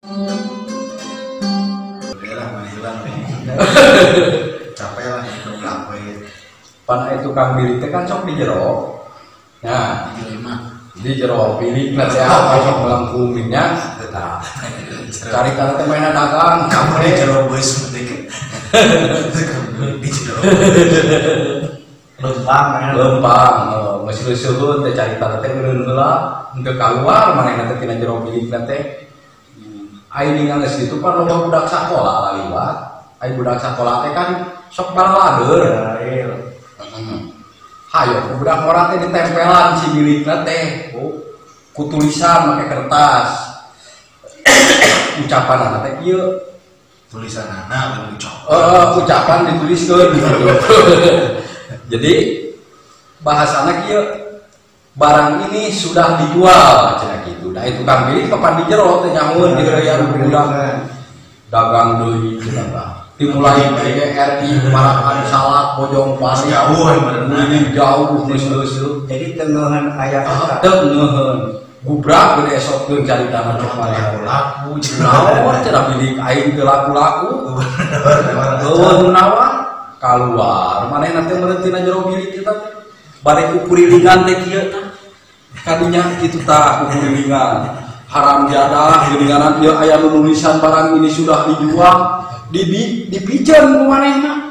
Lah mana hilang. Capek lah itu laku. Pan aya tukang bilik teh kan sok di jero. Nah, di jero mah. Di jero bilik lah teh sok melengkung nya. Tah. Cari kana teh mainan dagang, kamu di jero beus mending. Di jero. Lempang, lempang, geus leuseun teh cari kana teh meureun heula, henteu kaluar manehna teh tina jero bilik teh. Ai ningal geus kitu pan loba budak sakola laliwat. Ai budak sakola teh kan sok balalader. Hayo budak ngora teh ditempelan si bilikna teh ku tulisan make kertas. Ucapanna teh ieu tulisanana ucapan. Ucapan dituliskeun gitu. Jadi bahasana kieu barang ini sudah dijual cenah kitu. Da itu tukang bilik kapan di jero teh nyahoeun diheureuyan budak dagang deui cenah tah. Dimulai PGRI Parakan Salak Bojong Pari jauh ini jauh geus leuseut. Jadi teu aya teu ngeuheun. Gubrak gede esok teu caritana cok laku laku naon cenah bilik aing teu laku-laku. Eueuh nu nawar kaluar manehna teh meureun tina jero bilik eta teh. Bade kupurilingan teh kieu tah. Kadinya kitu tah kupurilingan. Haram jadah geuninganan ieu aya nu nulisan barang ini sudah dijual. Dipiceun ku manehna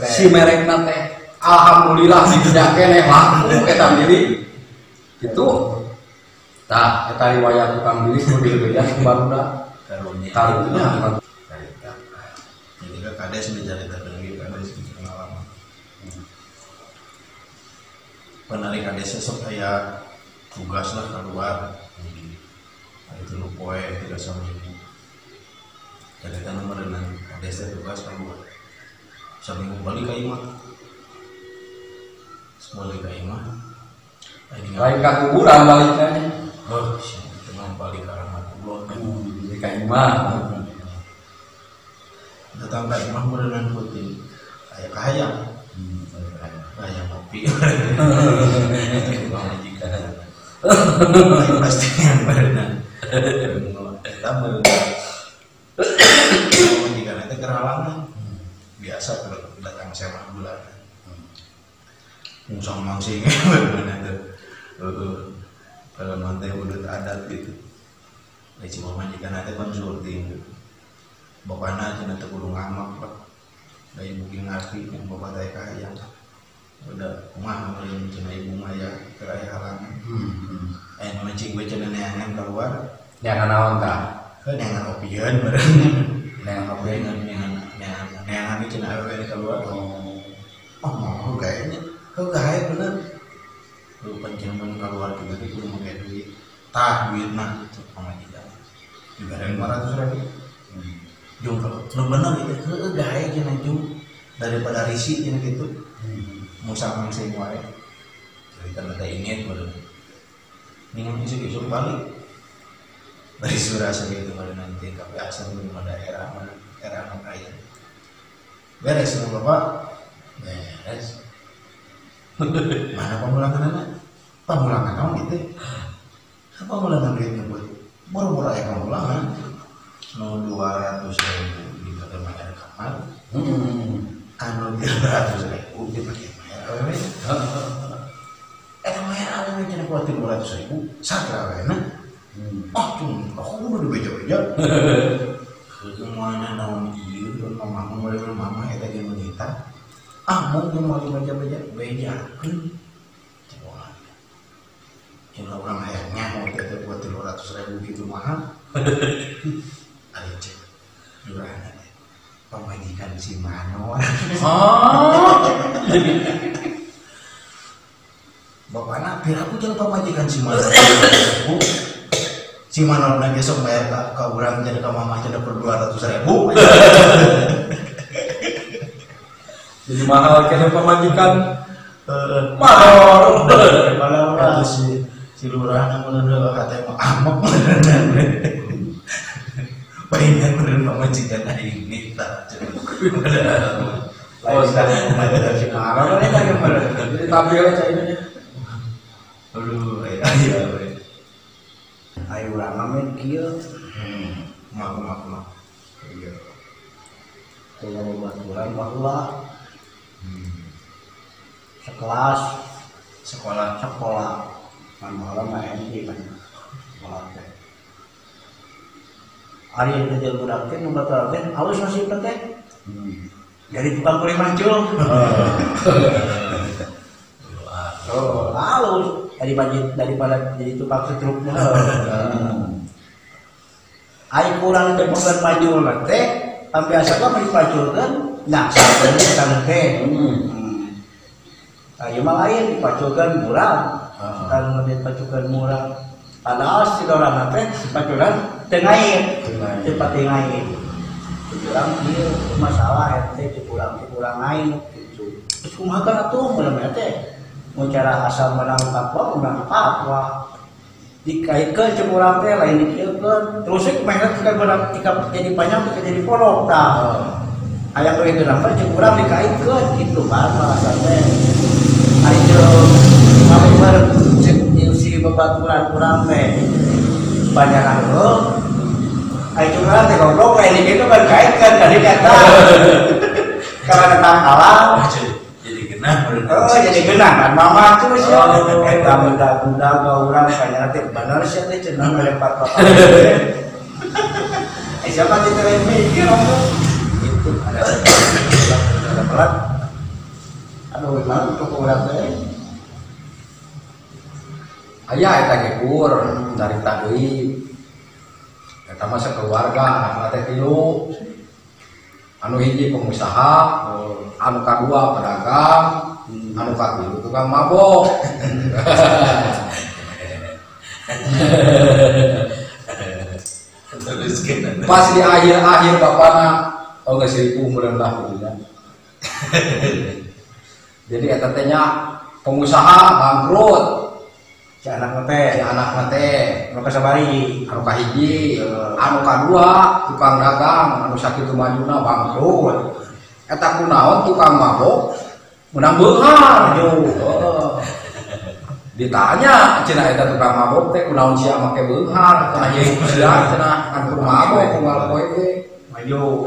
si merekna teh. Alhamdulillah dipindah keneh laku eta bilik kitu tah eta riwayat tukang bilik nu diheureuyan ku barudak karunya karunya carita. Jadi ka kades dicarita deui kades pengalaman penarik kades sok aya tugas lah keluar itu nu poe tiga saminggu. Carita nomor renang kades tugas keluar saminggu balik ka imah balik ka imah lain ka kuburan baliknya heuh itu mah balik ka rahmatullah balik ka imah datang ka imah merenang putih aya kahayang hayang kopi pamajikan pasti yang merenang eta merenang jika nanti keralangan biasa kalau datang saya mah bulan musang mangsing bagaimana tuh kalau nanti udah adat gitu cuma majikan nanti konsulting bapakna aja nanti kudu ngamak pak da ibu ge ngarti yang bapak teh kahayang udah kumaha meureun cenah ibu mah ya keur aya halangan aya mancing we cenah neangan keluar neangan naon tah neangan opieun meureun neangan opieun neangan cenah awewe keluar oh mau gaenya heuh gae bener lu panjenengan keluar gitu teh kudu make duit tah duitna gitu pamajikan dibere 500.000 jung kalau nu bener gitu heuh gae cenah jung daripada risi cenah kitu musang mangsing wae cerita teh inget meureun ningan isuk-isuk balik dari surasa gitu kali nanti kafe asal di daerah mana daerah anak kaya beres sama bapak beres mana pemulangan anak pemulangan kamu gitu apa pemulangan duitnya buat boro-boro ya pemulangan no 200.000 dipakai bayar kamar anu 300.000 dipakai bayar awewe eta bayar awewe cenah kuat 300.000 satra awena. Oh, cuma aku udah dibeja-beja. Mana naon ieu mama mulai mama eta ge meunita. Ah, mungkin mau dibeja-beja, bejakeun. Coba. Cenah urang hayangnya mau teh buat 300.000 gitu mahal. Ari cek. Lurahna teh. Pamajikan si Manor. Oh. Bapakna piraku jeung pamajikan si Manor. Si Manor na besok bayar ka urang jadi ka mamah jadi per 200.000. Jadi mahal kena pamajikan. Manor. Malah si lurah mun kata mah amok. Palingan bener pamajikan aing nita. Oh, pamajikan si Manor eta gimana? Jadi tampil cai. Aduh, aya. Ayo urang mah kieu. Kumaha. Iya. Kalau baturan baheula. Sekelas sekolah kan baheula mah enti kan. Sekolah teh. Ari teh budak teh nu baturan teh alus nasibna teh. Jadi tukang kuli mancul. Oh, halus daripada jadi tukang setruk mah. Ai kurang teh bukan pajul teh, biasa mah dipaculkeun, nah sabenerna eta teh. Ieu mah lain dipaculkeun murah. Kan dipaculkeun murah. Padahal si dorana teh dipaculan teu ngait. Teu pati ngait. Kurang ieu masalah teh kurang ngait gitu. Terus kumaha kan atuh mun teh? Mun cara asal menang fatwa, menang fatwa. Dikaitkeun jeung urang teh lain dikieukeun. Terus we kumaha teh tika jadi panjang tika jadi pondok tah. Aya we geunah mah jeung urang dikaitkeun kitu kan bahasa teh. Ari jeung pamer jeung si babaturan urang teh. Banyakan heuh. Ari jeung urang teh goblok lain dikitu kan kaitkeun tadi kata. Karena tangkalan Oh, jadi genah kan mama tuh sih. Eta budak-budak ka urang kayaknya teh bener sih teh cenah melempar ka. Siapa teh teh mikir itu ada pelat. Aduh, gimana untuk urang teh? Aya eta ge kur carita deui. Eta mah sakeluarga anak teh tilu. Anu hiji pengusaha, anu kadua pedagang, anu katilu tukang mabok. Pas di akhir-akhir bapana, oh geus ripuh meureun lah gitu nya. Jadi eta teh nya pengusaha bangkrut. Si anak teh, anu kasabari, anu kahiji, anu kadua tukang dagang, anu sakitu majuna bangkrut. Eta kunaon tukang mabok menang beunghar. Ditanya cenah eta tukang mabok teh kunaon sia make beunghar, cenah ieu sia cenah kan kudu mabok unggal poe ge. Maju.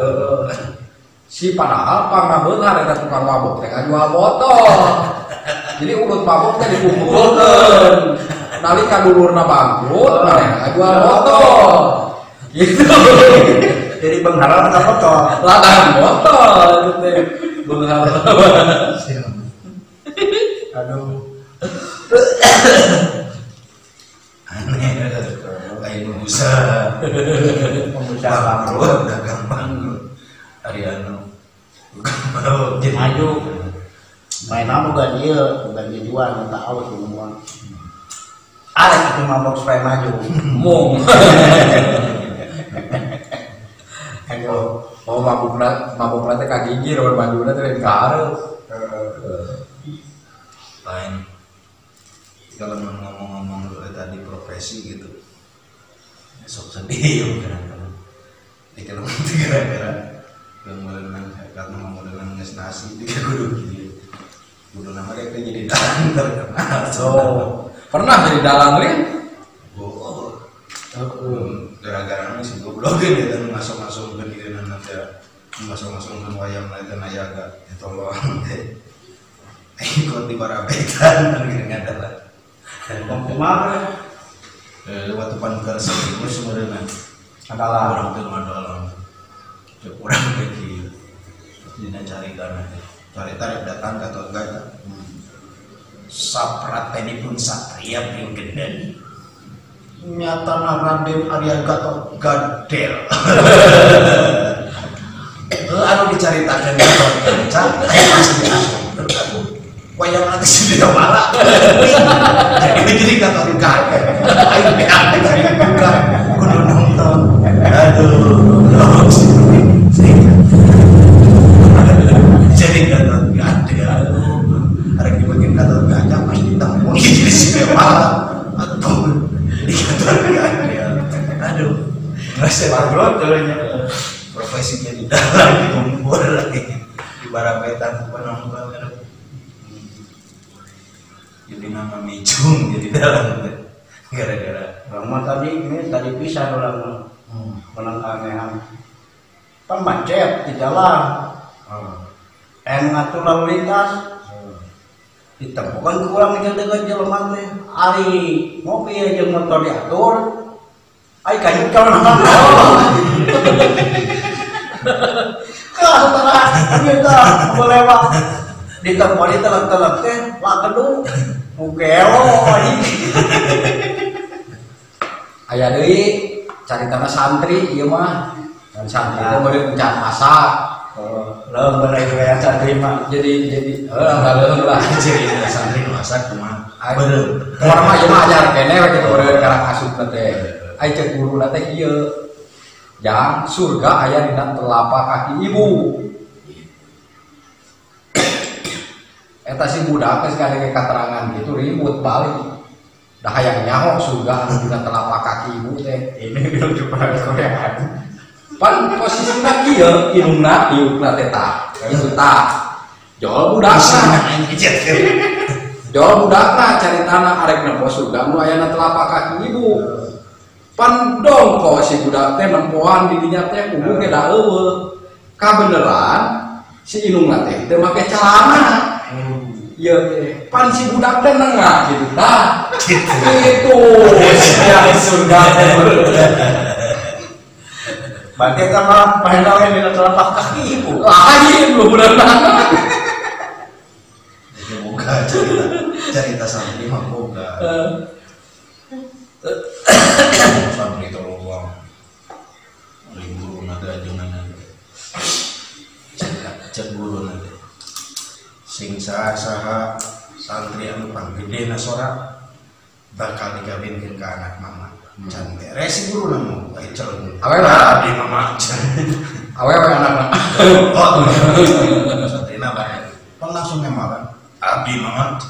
Si padahal pangna beunghar eta tukang mabok teh ngajual botol. Jadi urut mabok teh dikumpulkeun. Nalika dulurna bangkrut, manehna ngajual botol. Gitu. Jadi beunghar ladang botol. Ladang botol itu teh beunghar. Aduh. Aneh lain pengusaha. Pengusaha bangkrut, dagang bangkrut. Ariano. Jadi maju. Main apa bukan dia, bukan dia jual, nggak tahu semua. Ada itu mabok supaya maju. Mung. Ayo. Oh mabuk nanti kagigir, orang maju nanti lain kaharep. Lain. Kalau ngomong-ngomong tadi profesi gitu, sok sedih ya kadang-kadang. Di kalau gara-gara karena mau dengan nasi tiga kudu gitu. Kudu nama dia jadi dalang terkenal. Oh, pernah jadi dalang Lin? Oh, gara-gara sih goblokin ya kan masuk-masuk ke diri nanti masuk-masuk ke wayang nanti nayaga itu loh. Ikut di parapetan kan adalah. Kumaha? Waktu panker serius sebenarnya. Adalah orang teu ngadalang. Kurang lagi. Dina cari karena cari tarik datang ke atau enggak. Sapratenipun satria Pringgandani. Nyata Raden Arya Gatot Gadel. Anu dicaritakeun Gatot Kaca, pasti wayang nanti sudah malah. Jadi Gatot Kaca. Ayo PAP buka kudu nonton. Aduh. Jadi Gatot Kaca. Ada dibikin Gatot Kaca pasti tamu jadi sinema atau jadi Gatot Kaca. Aduh. Rasa bangkrut dulunya. Profesinya di dalam dikumpul lagi di barapetan penonton kan. Jadi nama micung jadi dalam gara-gara orang mah tadi ini tadi pisah orang mah. Menang keanehan. Pan macet di jalan. Ngatur lalu lintas. Ditemukan kurang dengan jelema teh. Ari mobil jeung motor diatur. Ai kayuk calon Kah kita lewat ditemukan di telak-telak teh lakedu mugelo Aya deui caritana santri ieu mah. Dan santri teh meureun can masak. Leuh beureun we santri mah. Jadi leuh lah cerita santri masak kumaha. Beureum. Urang mah ieu mah ajar keneh we kitu meureun karang asupna teh. Ai ceuk guruna teh ieu. Jang surga aya dina telapak kaki ibu. Eta si budak geus kadenge katerangan gitu ribut balik. Dah hayang nyaho surga anu dina telapak kaki ibu teh. Ini belum coba Koreaan. Pan posisina kieu indungna diukna teh tah. Kitu tah. Jol budakna. Jol budakna caritana arek nempo surga nu aya na telapak kaki ibu. Pan dongko si budak teh nempoan di dinya teh kudu ge da eueuh. Kabeneran si indungna teh teu make celana. Ieu teh pan si budak teh nengah kitu tah. Kitu sia surga teh. Berarti kan malah pahendal yang dina telapak kaki ibu. Lain lu bener. Boga cerita santri mah boga. Santri tolong libur nanti ajengan nanti. Cek guru nanti. Sing saha santri anu panggede na sora bakal dikawinkeun ka anak mama. Can beres si guru nang bae celeng. Awewe abdi mama. Awewe anakna. Oh, santrina bae. Pan langsung ngemalan. Abdi mama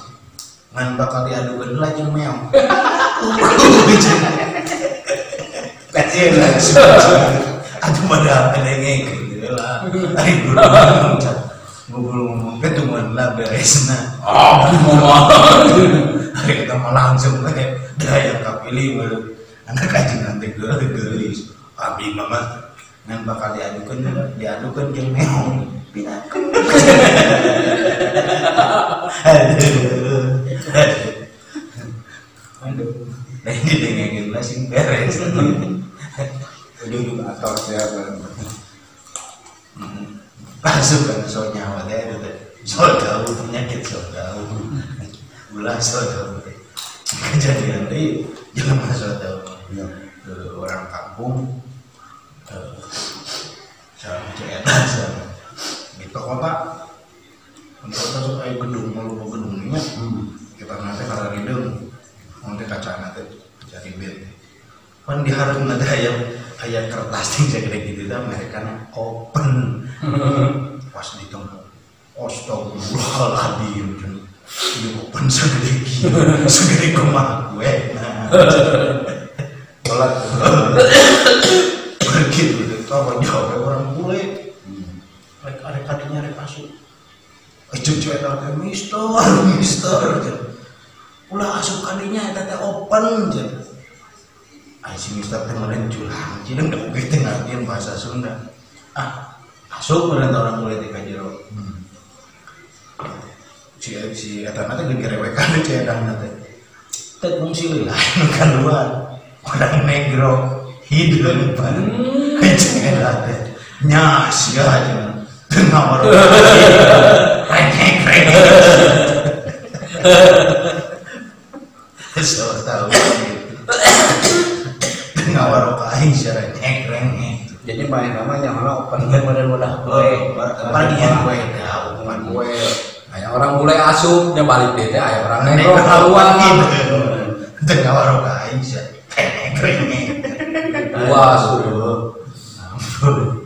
ngan bakal diadukeun heula jeung meong. Kecil. Aduh mah dengeng heula. Ari guru ngomong ke tungguan lah beresna. Abdi mama. Ari kita mah langsung we da yang kapilih baru. Anak kaji nanti geulis. Abdi mama ngan bakal diadukeun jeung meong. Pinakeun. Aduh. Aduh. Nah ini dengengin lah sing beres. Ujung juga ator ya. Langsung kan soal nyawa teh itu teh. Soal jauh penyakit soal jauh. Ulah soal jauh teh. Kejadian teh jelema soal jauh. Orang kampung sama cek di kota kota sok aya gedung loba gedungnya kita nanti karena hideung nanti kaca nanti cari bed pan di hareup nanti aya kertas ting sagede kitu teh mereka open pas ditemu astagfirullahaladzim ieu open sagede kieu sagede kumaha gue nah tolak begitu tahu jauh orang bule rek arek kadinya rek asup cucu eta teh mister ulah asup kadinya eta teh open cenah ai si mister teh meureun culang jeung da oge teh ngartieun bahasa Sunda ah asup meureun orang bule teh ka jero si eta teh geus gerewekan teh cedahna teh teh fungsi leulah nu kaluar orang negro hideung pan cedah teh nya sia cenah teu ngawaro rengek rengek so tahu ngawaro aing sia rengek rengek. Jadi main namanya mana open teh model udah kue pergian kue open kue aya orang bule asup nya balik deui teh aya orang negro keluar teu ngawaro aing sia rengek rengek wah asup ampun.